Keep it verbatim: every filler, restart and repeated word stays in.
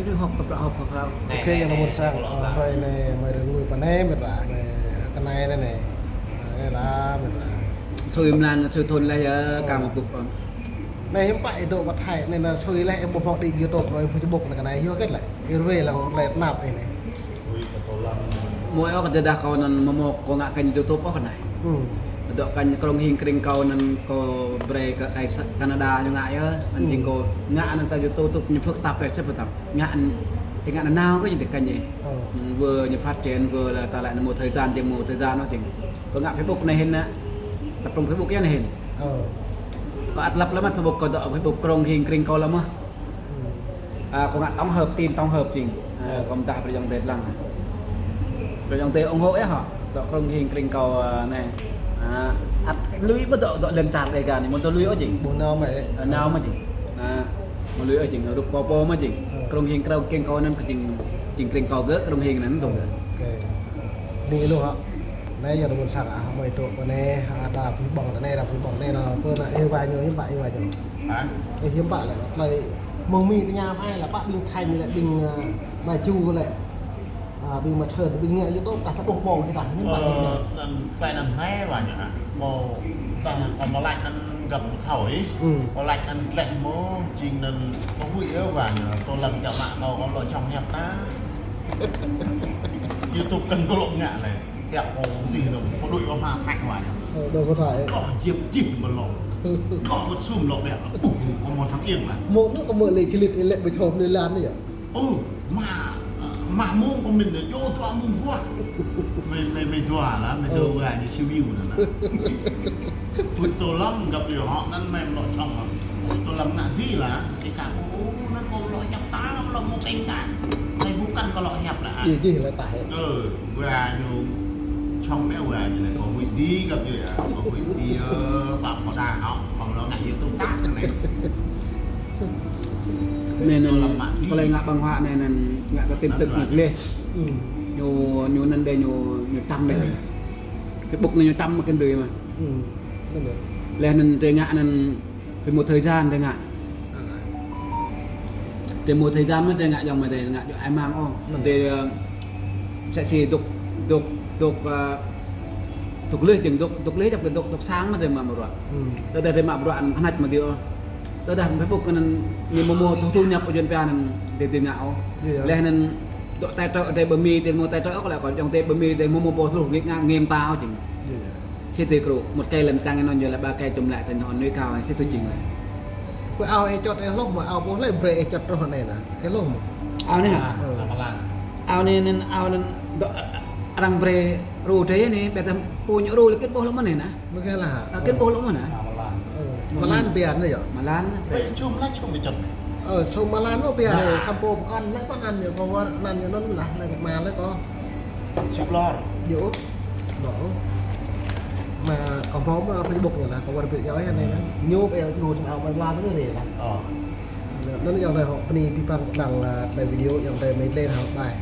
Hŏk pơprăk hŏk pơprăk. Ok, ayŏng adơi ƀôn sang, ơ, hrơi anai mơi rơngui pơ anai mĕt wa, anai kơnai anai anai. Anai lah mĕt wa. Sui mlan, sui thun laih yơh, kar mă ƀŭk ôh. Anai hiư̆m pă ih dŏ pơ Thái anai, anai sui laih ih ƀuh hmâo đĭ YouTube anai, Facebook anai kơnai yơh hơget lĕ. Ih ruai lăng lĕ tơnap ih anai. Mơi ôh, tơdah kâo anŭn mơ̆ mơ̆ kâo ngă kênh YouTube ôh kơnai. Hmm. Dŏ kênh Krông Hing Kring Kâo anŭn kâo brơi kơ Thái Sa-, Canada ñu ngă yơh, anŭn jing kâo ngă anŭn kơ YouTube ñu phức tạp laih, sĭt phức tạp. Ngă, ih ngă nanao kơ ñu tơkăn ñu. Ơ. Wơ̆t ñu phát triển, wơ̆t lĕ ta lĕ anŭn một thời gian, jing một thời gian anŭn jing. Kâo ngă Facebook anai hĭn anŭn. Tập trung Facebook anai hĭn. Ơ. Kâo ăt lăp lăm mă Facebook, kâo dŏ Facebook Krông Hing Kring Kâo lăm mă. Hmm. A, kâo ngă tổng hợp, tin tổng hợp jing. A, ơ, kâo mơdah brơi ayŏng adơi lăng. Brơi ayŏng adơi ủng hộ yơh hŏ. Dŏ Krông Hing Kring Kâo, a, anai. A, ăt lui mơ̆ dŏ, dŏ lŏn čar Đêga anai, mơ̆ dŏ lui ôh jing. Ƀu nao mă. A, nao mă jing. A, mơ̆ lui ôh jing, rup pô pô mă jing. Ơ. Krông Hing Krông Kring Kâo anŭn kơ jing, jing Kring Kâo gơ̆, Krông Hing anŭn dŏ gơ̆. Ok. Anai lu hŏ. Anai ayŏng adơi ƀôn sang ah, mơi dŏ pơ anai, a, đa pui ƀơ̆ng tơ anai, đa pui ƀơ̆ng anai, anŭn pơ anai, ih wa ñu, hiư̆m pă ih wa ñu. Hă? Ơ, hiư̆m pă lĕ, tơlơi mơ̆ng Mi tơña mă ai lĕ, pă ƀing Thanh lĕ, ƀing, ơ, Mơju lĕ. A, ƀing Mơsơn, ƀing ngă YouTube, ta sa ƀuh ƀơ̆ng kơ ta, hiư̆m pă. Ơ, anŭn, tơlơi anŭn anai wa ñu, a. Kâo, ta, kâo mơlač anŭn găp thâo ih. Hmm. Mơlač anŭn gleh mơ̆, jing anŭn kâo huĭ yơh wa ñu, kâo lăng čang mă kâo, kâo lŏ čang hiăp ta. YouTube kăn kâo lŏ ngă lĕ. Tiăp kâo tih anŭn, kâo đuaĭ pơ Thái wa ñu. Ơ, đuaĭ pơ Thái. Kâo jip jip mơ̆ lŏ. Kâo bơ̆t sum lŏ biă. Ƀuh, kâo mơ̆ thăng ieng lah. Mơ̆ anŭn kâo mơ̆ lĕ čơlit lĕ ƀu thâo anai lan anai yơh. Ơ, mă, mă mông kâo mĭn anai, djơ̆ dua mông wa. Mơi, mơi, mơi dua lah, mơi dua wa ñu siu view anŭn lah. Ƀu tô lăm găp yơh hŏ, anŭn mơi lŏ čang lah. Tô lăm ngă dih lah. Ih kâo, ô, anŭn kâo lŏ hiăp ta, lŏ mơ̆ keng ta. Anai ƀu kăn kâo lŏ hiăp lah. Jih, jih lah ta hĕ. Ơ, wa ñu čang mơ̆ wa ñu anai kâo huĭ dih găp yơh, kâo huĭ dih, ơ, pap kâo đa hŏ, kâo lŏ ngă YouTube ta anai. Anai anŭn, kâo lĕ ngă ƀơ̆ng huă anai anŭn, ngă kơ tin tức ñu gleh. Hmm. Ñu, ñu anŭn dêh ñu, ñu čăm dêh. Facebook anai ñu čăm mă kơ dơi mă. Hmm. Anŭn dêh. Lĕ anŭn dêh ngă anŭn Tơl một thời gian tơl ngă. Tơl một thời gian mơ̆ tơl ngă yŏng mơ̆ tơl ngă yŏng ai mang ôh. Tơl, ơ, sĕ si dŏ, dŏ, dŏ, ơ, dŏ leh jing dŏ, dŏ leh dŏ, dŏ, dŏ sang mơ̆ tơl mă bruă. Tơdah tơl mă bruă anŭn kơnač mơ̆ tơl ôh. Tơdah Facebook anŭn ñu mơ̆ mơ̆ thu thu nhập ôh jơ̆n pia anŭn tơl tơl ngă ôh. Leh anŭn dŏ tai trơ tơl ƀơi Mi tơl mơ̆ tai trơ ôh kơ lĕ kơ yŏng tơl ƀơi Mi tơl mơ̆ mơ̆ boh tơl ngă ngem ta ôh jing. Sĭt tui kru, một cây làm tăng anŭn ñu lĕ ba cây tŭm lĕ tơl anŭn nuih cao, sĭt tui jing lĕ. Pơ ao ih čŏt ih hluh mơ̆, ao ƀuh lĕ brơi ih čŏt truh anai anŭn, ih hluh mơ̆? Ao anai hă? Ơ. Ao anai, anŭn ao anŭn dŏ arăng brơi ru tơl anai, ƀĕ tơl pô ñu ru lĕ kĭn ƀuh lŏm anai anŭn. Mơ̆ kơ lah. Ơ, kĭn ƀuh lŏm anai anŭn. Ơ. Mơlan pia anŭn yơh. Mơlan. Ơ, čum lah čum ih čŏt. Ơ, čum mơlan mơ̆ pia anai, sampo pơkŏn lĕ pơkŏn anŭn yơh, kơ wơr anŭn yơh anŭn lah, lĕ mă lĕ kơ. Sip lor. Yơh. Dŏ. Mă kơ hmâo mă Facebook ñu lah, kơ wơr bit yơh anai lah. Ñu pia ih ru čum ao mơlan kơ rê lah. Ơ. Anŭn yơh lah hŏ, bơni abih bang lăng, ơ, tơlơi video yơh tơl mơ̆ tơl hŏ, bye.